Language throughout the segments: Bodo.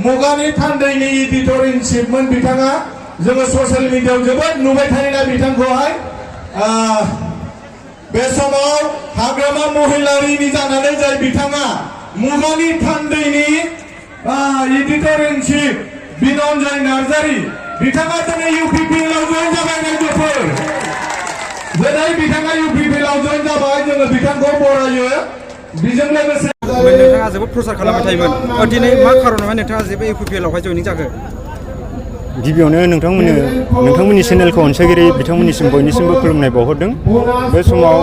मुगानि थान्दैनि एडिटर इन चिफमोन बिथाङा जोङो ससियेल मिडियायाव जोबोद नुबाय थायोना बिथांखौहाय बे समाव हाग्रामा महिलारिनि जानानै जाय बिथाङा मुगानि थान्दैनि एडिटर इन चिफ बिनन्जय नार्जारी बिथाङा दिनै इउपिपिएलआव जइन जाबाय रायजोफोर दिनै बिथाङा इउपिपिएलआव जइन जाबाय जोङो बिथांखौ बरायो बेजों लोगोसे नोंथाङा जोबोद प्रसार खालामबाय थायोमोन दिनै मा खारनावहाय नोंथाङा जेबो इउपिपिएलआवहाय जइनिं जाखो गिबियावनो नोंथांमोननि चेनेलखौ अनसायगिरि बिथांमोननिसिम बयनिसिमबो खुलुमनाय बावहरदों बे समाव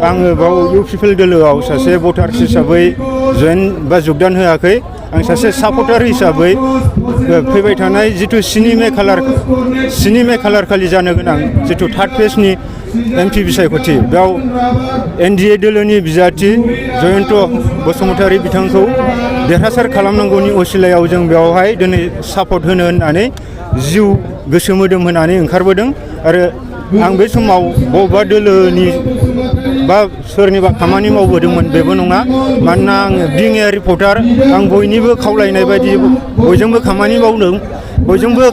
आङो बाव इउपिपिएल दोलोआव सासे भटार्स हिसाबै जइन बा योगदान होआखै आं सासे सापर्टार हिसाबै फैबाय थानाय जितु 7 मे खालार खालि जानो गोनां जितु 3rd फेजनि एमपि बिसायख'थि बेयाव एनडिए दोलोनि बिजाथि जयन्त बसुमतारी बिथांखौ देरहासार खालामनांगौनि असिलायाव जों बेवहाय दिनै सापर्ट होनो होननानै जिउ गोसो मोदोम होनानै ओंखारबोदों आरो आं बे समाव बबेबा दोलोनि बा सोरनिबा खामानि मावबोदोंमोन बेबो नङा मानोना आङो बिं ए रिपर्टार आं बयनिबो खावलायनाय बायदि बयजोंबो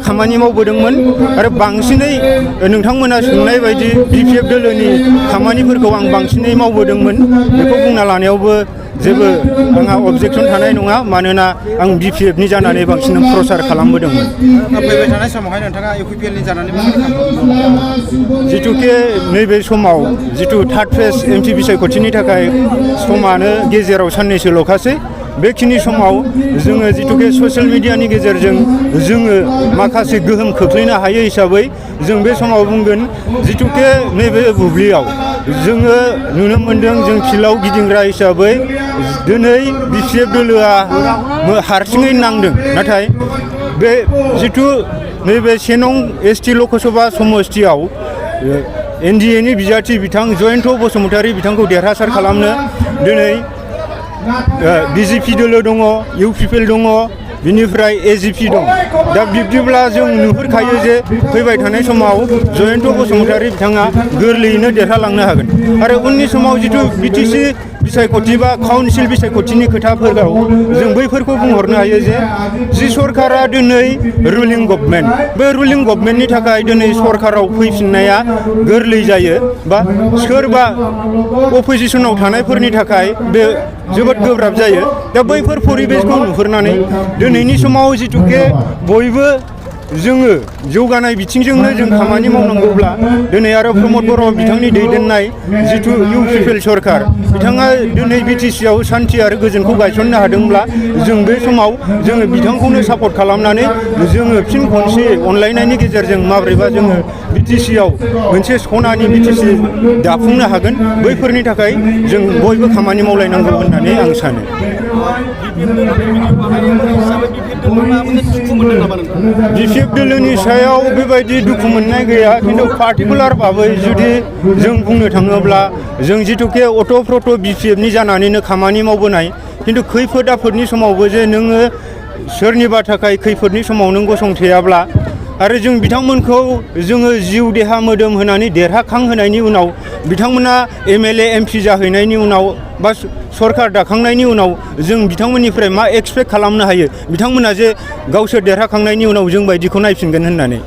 खामानि मावबोदोंमोन आरो बांसिनै नोंथांमोना सोंनाय बायदि बिपिएफ दोलोनि खामानिफोरखौ आं बांसिनै मावबोदोंमन बेखौ बुंना लानायावबो जेबो आंहा अबजेक्सन थानाय नङा मानोना आं बिपिएफनि जानानै बांसिन प्रसार खालामबोदोंमोन फैबाय थानाय समावहाय नोंथाङा इउपिपिएलनि जानानै जितुके नैबे समाव जितु 3rd फेज एमपि बिसायख'थिनि थाखाय समानो गेजेराव साननैसोल'खासै बेखिनि समाव जोङो जितुके ससियेल मिडियानि गेजेरजों जोङो माखासे गोहोम खोख्लैनो हायो हिसाबै जों बे समाव बुंगोन जितुके नैबे बुब्लियाव जोङो नुनो मोन्दों जों फिल्डआव गिदिंग्रा हिसाबै दिनै बिपिएफ दोलोआ हारसिङै नांदों नाथाय बे जितु नैबे 7 नं एसटि लकसभा समस्तियाव एनडिएनि बिजाथि बिथां जयन्त बसुमतारी बिथांखौ देरहासार खालामनो दिनै बिजेपि दोलो दङ इउपिपिएल दङ बिनिफ्राय एजिपि दं दा बिब्दिब्ला जों नुहुरखायो जे फैबाय थानाय समाव जयन्त बसुमतारी बिथाङा गोरलैयैनो देरहालांनो हागोन आरो उननि समाव जितु बिटिसि बिसायख'थि बा काउन्सिल बिसायख'थिनि खोथाफोराव जों बैफोरखौ बुंहरनो हायो जे सरकारा दिनै रुलिं गभर्नमेन्ट बे रुलिं गभर्नमेन्टनि थाखाय दिनै सरकाराव फैफिननाया गोरलै जायो बा सोरबा अपोजिसनाव थानायफोरनि थाखाय बे जोबोद गोब्राब जायो दा बैफोर परिबेसखौ नुहुरनानै दिनैनि समाव जितुके बयबो जोङो जौगानाय बिथिंजोंनो जों खामानि मावनांगौब्ला दिनै आरो प्रमद बर' बिथांनि दैदेननाय जितु इउपिपिएल सरकार बिथाङा दिनै बिटिसिआव सान्थि आरो गोजोनखौ गायसननो हादोंब्ला जों बे समाव जोङो बिथांखौनो सापर्ट खालामनानै जोङो फिन खनसे अनलायनायनि गेजेरजों माब्रैबा जोङो बिटिसिआव मोनसे सनानि बिटिसि दाफुंनो हागोन बैफोरनि थाखाय जों बयबो खामानि मावलायनांगौ होननानै आं सानो बिपिएफ दोलोनि सायाव बेबायदि दुखु मोननाय गैया खिन्थु पार्टिकुलार भाबै जुदि जों बुंनो थाङोब्ला जों जितुके अट'प्रट' बिपिएफनि जानानैनो खामानि मावबोनाय खिन्थु खैफोद आफोदनि समावबो जे नोङो सोरनिबा थाखाय खैफोदनि समाव नों गसंथेयाब्ला आरो जों बिथांमोनखौ जोङो जिउ देहा मोदोम होनानै देरहाखांहोनायनि उनाव बिथांमोना एमएलए एमपि जाहैनायनि उनाव बा सरकार दाखांनायनि उनाव जों बिथांमोननिफ्राय मा एक्सपेक्ट खालामनो हायो बिथांमोना जे गावसोर देरहाखांनायनि उनाव जों बायदिखौ नायफिनगोन होननानै